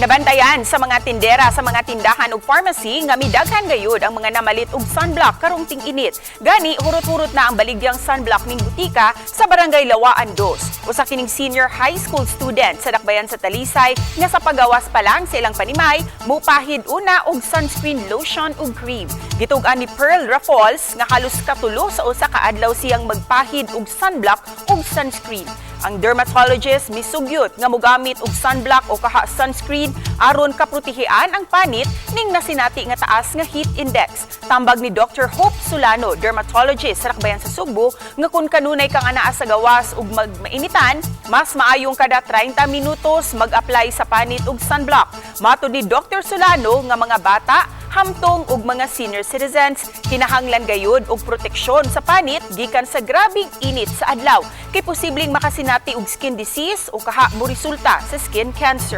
Nabantayan sa mga tindera sa mga tindahan ug pharmacy nga midaghan gayud ang mga namalit og sunblock karong ting-init. Gani hurot-hurot na ang baligyang sunblock ning butika sa Barangay Lawaan 2. Usa kining senior high school student sa Dakbayan sa Talisay nga sa pagawas pa lang sa ilang panimay mupahid una og sunscreen lotion ug cream. Gitug-an ni Pearl Rafols nga halos katulo sa usa ka adlaw siyang magpahid og sunblock ug sunscreen. Ang dermatologist misugyot nga mogamit og sunblock o kaha sunscreen aron kaprotehian ang panit ning nasinati nga taas nga heat index. Tambag ni Dr. Hope Solano, dermatologist sa Dakbayan sa Sugbo, nga kung kanunay kang anaa sa gawas ug magmainitan, mas maayong kada 30 minutos mag-apply sa panit og sunblock. Matod ni Dr. Solano nga mga bata, hamtong og mga senior citizens kinahanglan gayud og proteksyon sa panit gikan sa grabing init sa adlaw kay posibleng makasinati og skin disease o kaha moresulta sa skin cancer.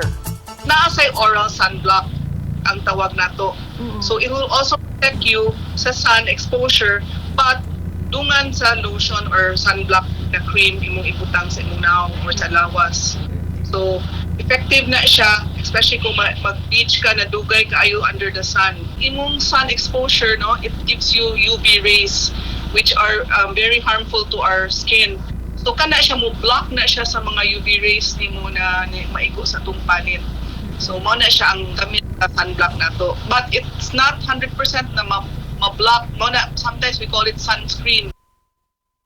Naa say oral sunblock ang tawag nato. So it will also protect you sa sun exposure, but dungan sa lotion or sunblock na cream imong ibutang sa imong nawong or sa lawas. So effective na siya, especially kung mag-beach ka na dugay kaayo under the sun. Imong sun exposure, no, it gives you UV rays which are very harmful to our skin. So kana siya mo block na siya sa mga UV rays nimo na ni, maigo sa atong panit. So mao na siya ang gamit sa sunblock nato. But it's not 100% na ma-block. Mao na sometimes we call it sunscreen.